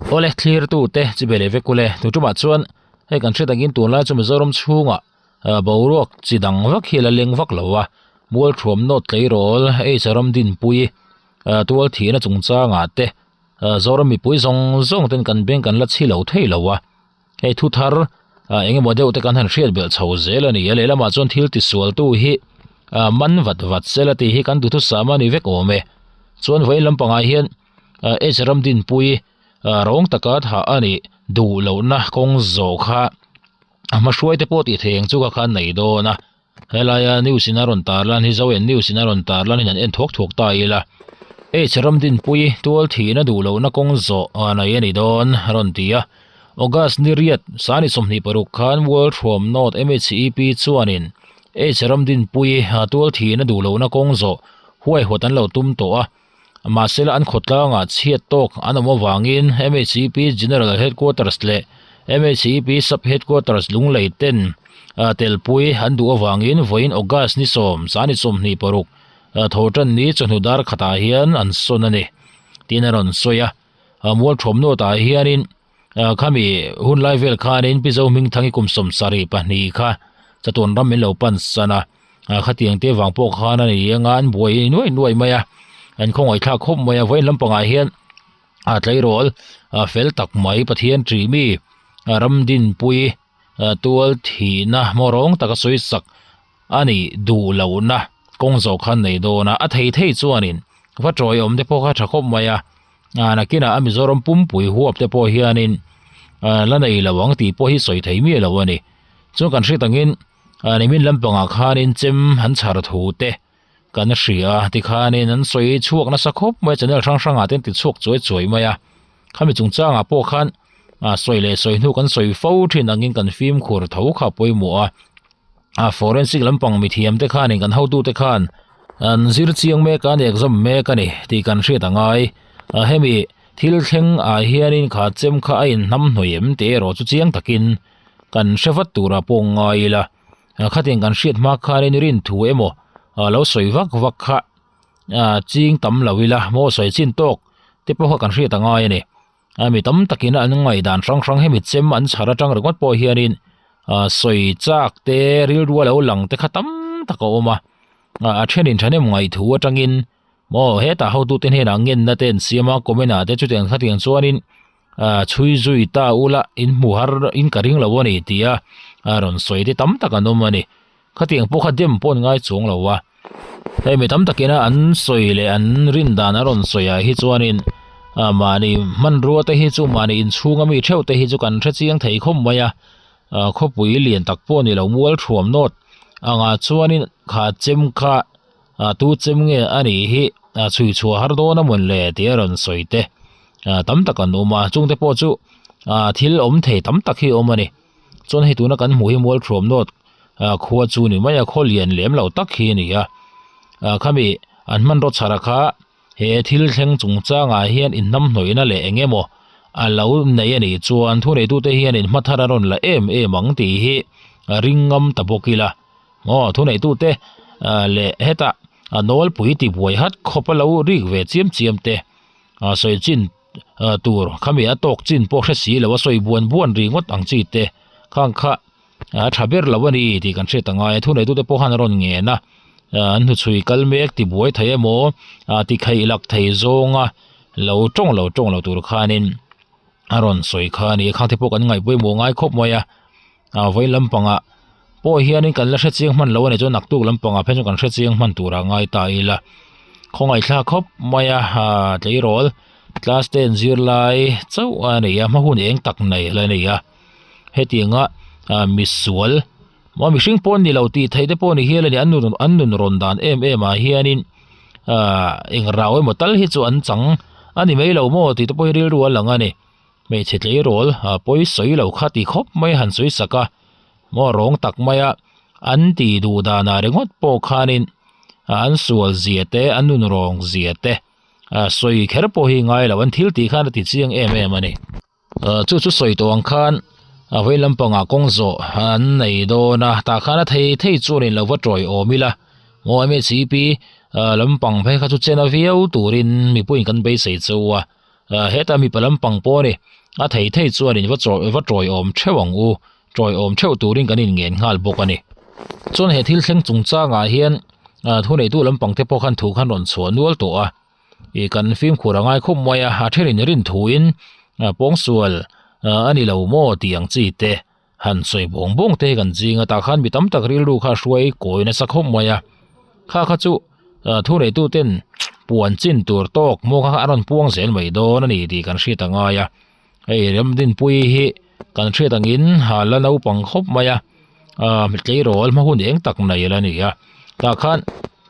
Awle thlirtu te chi be leh vek ule tu tumah chuan hei kan hriat angin tunlai chu Mizoram chhungah boruak chi dang vak hi a la leng vak lo a Mualthuam nawt tleirawl H Ramdinpui tual thihna chungchangah te Zoram mipui zawng zawng ten kan beng kan la chhi lo thei lo a. Hei thu thar eng emaw deuh te kan han hriat belh chho zel a ni a, lehlamah chuan thil tisualtu hi man vat vat sela tih hi kan duhthusam a ni vek awm e. Chuan vawiin lampangah hian H Ramdinpui rawng taka thah a nih duh lohna kawng zawh kha a hmahruai te pawh tih theih ang chu kha khan nei dawn a. Helaia news in a rawn tar lan hi Zoen news in a rawn tar lan hi an en thuak thuak ta ila. H Ramdinpui tual thihna duh lohna kawng zawh a nei a ni dawn a rawn ti a. August ni riat sani 26 khan World Thuam North MHEP chuanin H Ramdinpui tual thihna duh lohna kawng zawh huaihawt an lo tum tawh a. Mahsela an khawtlangah chhiat tawk an awm avangin MHEP General Headquarters leh MHEP Sub Headquarters Lunglei ten telpui an duh avangin vawiin August ni sawm, sani 26, thawhtan ni chawhnu dar khatah hian an sawn a ni tiin a rawn sawi a. Mualthawmnawt ah hianin khami hun lai vel khanin Pi Zohmingthangi kum 72 kha chatuan ram min lo pan san a. Khatiang te vang pawh khan a ni anga an buai nuai nuai mai a an khawngaih thlak khawp mai a vawiin lampangah hian a tleirawl fel tak mai Pathian ṭih mi Ramdinpui tual thihna maw rawng taka sawi sak a nih duh lohna kawng zawh khan nei dawn a a thei thei chuanin va tawi awm te pawh kha tha khawp mai a nakinah a Mizoram pumpui huap te pawh hianin la nei lo ang tih pawh hi sawi thei miah lo a ni chuan kan hriat angin. Nimin lampangah khanin chem an chhar thu te kan hria a, tikhanin an sawi chhuak nasa khawp mai a, channel hrang hrangah te an ti chhuak chuai chuai mai a, khami chungchangah pawh khan sawi leh sawi hnu kan sawi fo thin angin kan fimkhur tho kha pawimawh a, a forensic lampang mithiam te khanin kan hotute khan an zir chiang mek a, an exam mek a ni tih kan hriat a ngai, hemi thil thleng ah hianin kha chem kha a inhnam hnawih em tih erawh chu chiang takin. Kan hre vat turah pawh ngai ila, khatiang kan hriat hma khanin rin thu emaw lo sawi vak vak kha ching tam lo ila maw sawi chin tawk te pawh kha kan hriat a ngai a ni. Mi tam takin an ngaihdan hrang hrang hemi chem an chhar atang ringawt pawh hianin sawi chak te rilru a lo lang te kha tam tak a awm a, a thenin thahnem ngaihthu atangin maw hetah hotute hnenah ngenna te an siam a comment ah te chutiang khatiang chuanin Chhui zui ta ula in hmu har in ka ring lo a ni tia a rawn sawi te tam tak an awm a ni. Khatiang pawh kha dem pawh an ngai chuang lo a. Hei mi tam takina an sawi leh an rin dan a rawn sawi ah hi chuanin mahni hmanrua te hi chu mahni inchhunga mi theuh te hi chu kan hre chiang thei khawp mai a. Khawpui lian tak pawh ni lo mual thuam nawt angah chuanin kha chem kha tu chem nge a nih hi chhui chhuah har dawn a mawn le tih a rawn sawi te tam tak an awm a chungte pawh chu thil awm thei tam tak hi a awm a ni chuan hei tuna kan hmuh hi mualthuam nawt khua chu ni mai a khaw lian lem lo tak hi a ni a khami an hmanraw chhar a kha he thil thleng chungchangah hian inhnamhnawihna leh eng emaw a lo nei a nih chuan thuneitute hian in hma thar a rawn la em em ang tih hi ring ngam ta bawk ila. Aw thuneitute leh hetah nawlpui ti buai hat khawp a lo rik ve chiam chiam te sawi chin tur khami a tawk chin pawh hre si lo a sawi buan buan ri ngawt ang chi te khang kha a tha ber lo a ni tih kan hriat a ngai a thuneitute pawh khan a rawn ngen a an hnuchhui kal mek ti buai thei emaw ti kheih lak thei zawnga lo tawng lo tawng lo tur khanin a rawn sawi kha a ni a khang te pawh kan ngaihpawimawh ngai khawp mai a. Vawiin lampangah pawh hianin kan la hre chiang hman lo a ni chuan naktuk lampangah phei chuan kan hre chiang hman turah ngai ta ila khawngaih khawp mai a tleirawl class ten zirlai chauh a ni a hma hun eng tak nei la ni a hetianga misual maw mihring pawh ni lo tih theih te pawh ni hial a ni an nun an nun rawn dan em em ah hianin eng rau emaw tal hi chu an chang a ni mai lo maw tih te pawh hi rilru a lang a ni. Hmeichhe tleirawl pawi sawi lo kha ti khawp mai han sawi sak a, maw rawng tak maia an ti duh danah ringawt pawh khanin an sual zia te an nun rawng zia te sawi kher pawh hi ngai lo an thil tih khan a ti chiang em em a ni. Chu chu sawi tawh ang khan a vei lampangah kawng zawh an nei dawn a, tah khan a thei thei chuan in lo va tawi awm ila maw MHCP lampang phei kha chu chena viau turin mipuiin kan beisei cheu a. Heta mipa lampang pawh a ni. A thei thei chuanin va chaw va tawiawm theuh ang u. Tawiawm theuh turin kan inngen nghal bawk a ni. Chuan he thil thleng chungchangah hian thuneitu lampang te pawh khan thu khan rawn chhuah nual tawh a. Ih kan fimkhur a ngai khawp mai a, a thenin rin thuin pawngsual a ni lo maw tih ang chi te han sawi bawng bawng te hi kan ching a, tah khan mi tam tak rilru kha a hruai kawi nasa khawp mai a, kha kha chu thuneitu ten puan chin tur tawk maw kha a rawn puang zel mai dawn a ni tih kan hriat a ngai a, hei Ramdinpuii hi kan hriat angin ha la naupang khawp mai a, tleirawl hma hun eng tak nei la a ni a, tah khan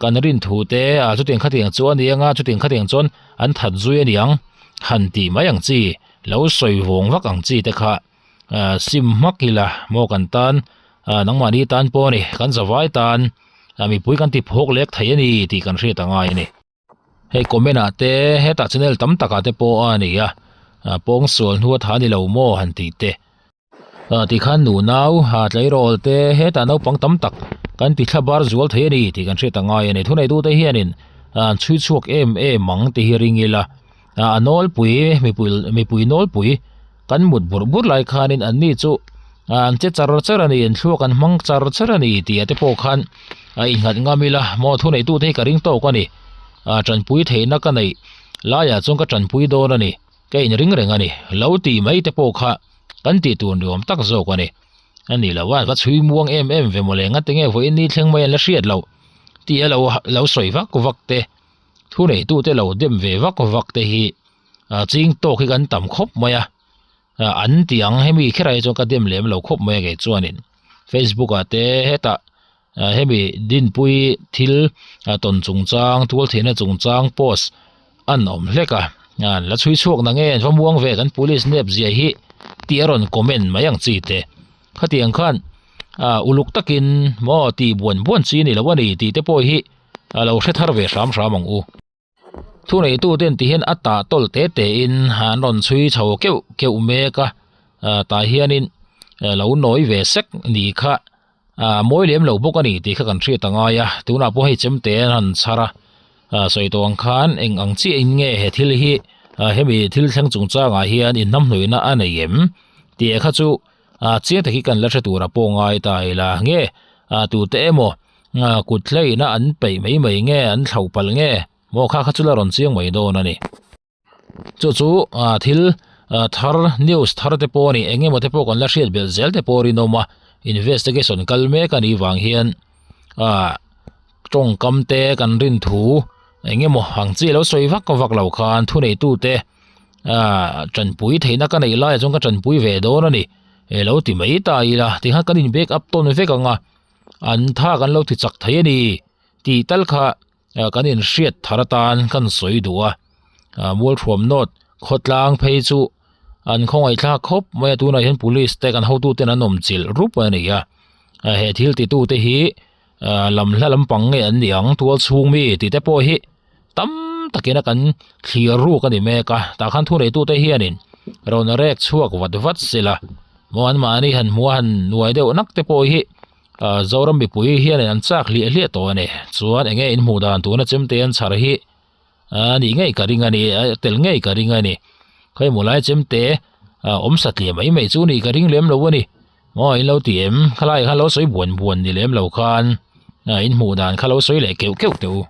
kan rin thu te ah chutiang khatiang chu a ni anga chutiang khatiang chuan an that zui a niang han tih mai ang chi lo sawi vawng vak ang chi te kha. ah sim hmak ila maw kan tan ah nangmahni tan pawh a ni kan zavai tan ah mipui kan ti phawk lek thei a ni tih kan hriat a ngai a ni. Hei comment ah te hetah channel tam takah te pawh a ni a ah pawngsual hnu a tha ni lo maw han tih te ah tikhan nunau ah tleirawl te hetah naupang tam tak kan ti thla bar zual thei a ni tih kan hriat a ngai a ni. Thuneitute hianin ah an chhui chhuak em em ang tih hi ring ila. A nawlpui mipui mipui nawlpui kan mut burh burh lai khanin an ni chu an che char char a ni an thluak an hmang char char a ni tih ah te pawh khan a innghat ngam ila maw thuneitute hi ka ring tawk a ni a tanpui theihna ka neih laiah chuan ka tanpui dawn a ni ka inring reng a ni lo tih mai te pawh kha kan tih tur ni awm tak zawk a ni a ni lo a va chhui muang em em ve mawle ngate nge vawiin ni thleng mai an la hriat loh tih a lo lo sawi vak vak te. Thuneitute lo dem ve vak vak te hi ching tawk hi kan tam khawp mai a, an ti ang hemi kherah hi chuan ka dem lem lo khawp mai a kei chuanin Facebook ah te hetah hemi dinpui thil tawn chungchang tual theihna chungchang post an awm hlek a, la chhui chhuak na nge an va muang ve kan police nep zia hi tih a rawn comment mai ang chi te khatiang khan uluk takin maw tih buan buan chi a ni lo a ni tih te pawh hi. A lo hre thar ve hram hram ang u. Thuneituten ti hian a tah tawlh te te in an rawn chhui chho keuh keuh mek a, tah hianin lo nawi ve sek ni kha a mawi lem lo bawk a ni tih kha kan hriat a ngai a, tunah pawh hei chemte an han chhar a, sawi tawh ang khan eng ang chiah in nge he thil hi hemi thil thleng chungchangah hian inhnamhnawihna a nei em tih kha chu chiang tak hi kan la hre tur a pawh ngai ta ila nge tute emaw. Kut hleina an peih mai mai nge an thlauh palh nge maw kha kha chu la rawn chiang mai dawn a ni. Chu chu thil thar news thar te pawh a ni eng emaw te pawh kan la hriat belh zel te pawh rinawm a investigation kal mek a nih vang hian tawngkam te kan rin thu eng emaw ang chi lo sawi vak vak lo khan thuneitute tanpui theihna ka neih laiah chuan ka tanpui ve dawn a ni lo ti mai ta ila tikhan kan in back up tawn vek ang a. An tha kan lo ti chak thei a ni tih tal kha kan inhriat thar atan kan sawi duh a, Mualthuam North khawtlang phei chu an khawngaihthlak khawp mai a, tunah hian police te kan hotuten an awm chilh rup a ni a, he thil titute hi lam hla lampang nge an ni ang tual chhung mi tih te pawh hi tam takin a kan thlir ruk a ni mek a, tah khan thuneitute hianin rawn rek chhuak vat vat sela maw an mahni han hmuh a han nuai deuh nak te pawh hi ah Zoram mipui hianin an chak hliah hliah tawh a ni chuan eng nge in hmuh dan tuna chemte an chhar hi a nih ngei ka ring a ni a tel ngei ka ring a ni khawimaw lai chemte ah awm satliah mai mai chu nih ka ring lem lo a ni maw in lo ti em khalai khan lo sawi buan buan ni lem lo khan ah in hmuh dan kha lo sawi leh keuh keuh teh u.